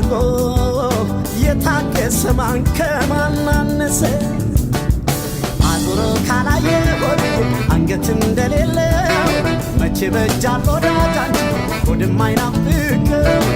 አርጎ የታገሰ ማን ከማን አነሰ? አዙሮ ካላየ ሆድ አንገት እንደሌለው መቼ በጃል ወዳጅ አንቺ ሆድም አይናፍቅም።